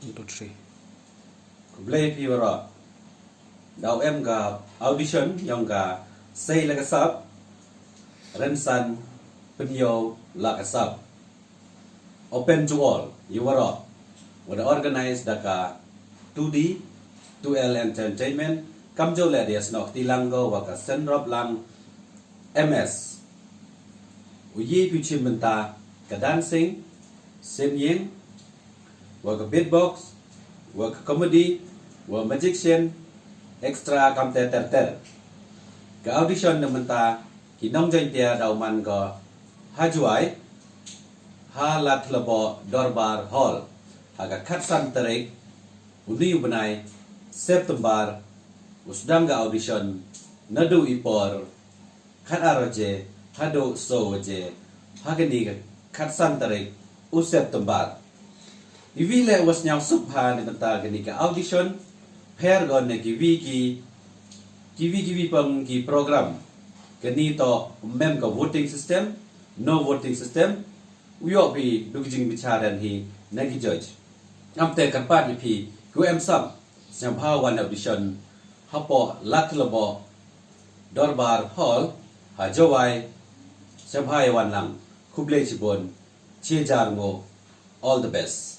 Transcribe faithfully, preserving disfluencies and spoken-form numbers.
One, two, three. Khublei phi waroh. Daw em ka audition yong ka Sei la ka sap, Rynsan Pynïoh la ka sap. Open to all, ïa waroh. Wa da organize da ka two D, two L Entertainment, kamjooh leh da ïa snoh kti lang ko wa ka Senrop Lang M S. U ïa phi chim bynta ka dancing, singing, wa ka beatbox, wa ka comedy, wa magician, extra kam ter ter ter. Ka audition na mynta ki nong Jaintia daw man ko ha Jowai, ha Ladthadlaboh Dorbar Hall, ha ka khatsan tarik u ni u bnai September, u sdang ka audition naduh i por khatar baje haduh saw baje ha kani ka khatsan tarik u September. Iwi leh wa sñiawsuk bha na ka bynta kani ka audition, pher ko na kiwi ki, kiwi kiwi pang ki program. Kani toh ym em ka voting system, no voting system. U ïoh phi du ki jingbichar hi na ki judge. Am te kyrpad ïa phi ki wa em sap, sñiawbha wan audition hapoh Ladthadlaboh Dorbar Hall ha Jowai. Sñiawbha ïa wan lang. Khublei chibun. Chi jar mo. All the best.